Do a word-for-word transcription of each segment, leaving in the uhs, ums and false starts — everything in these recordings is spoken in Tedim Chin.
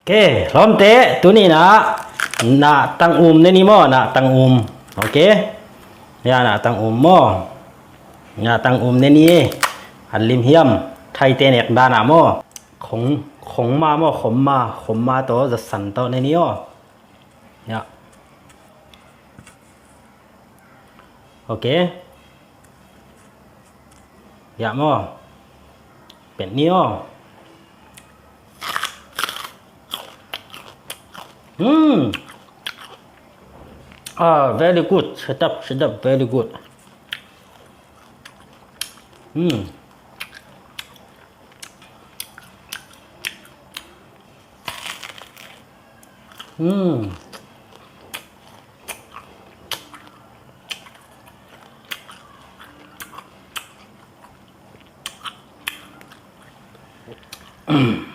Ok, lawmte, tuni-in ah nahtang um ne ni maw, nahtang um. Ok. Ya, nahtang um maw. Nahtang um ne ni. A lim hiam, Thaite nek dan ah maw. Khong, khong ma maw, khom ma, khom ma tawh, za san tawh ne ni aw. Ya. Ok. Ya maw. Pet ni aw. Hmm. Ah, very good. Sedap, sedap, very good. Hmm. Hmm. Hmm.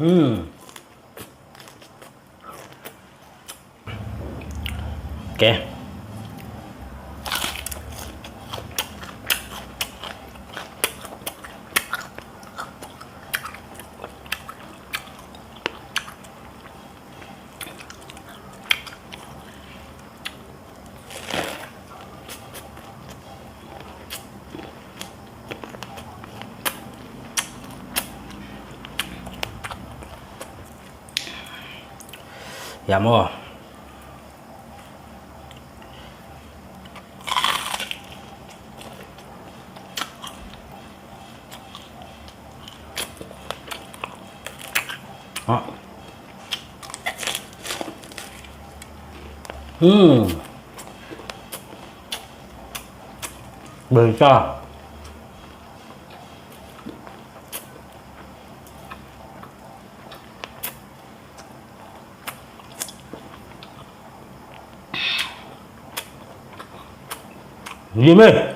Hmm. Ok. Ya maw. Ah. Hmm. Beisa. Lim e.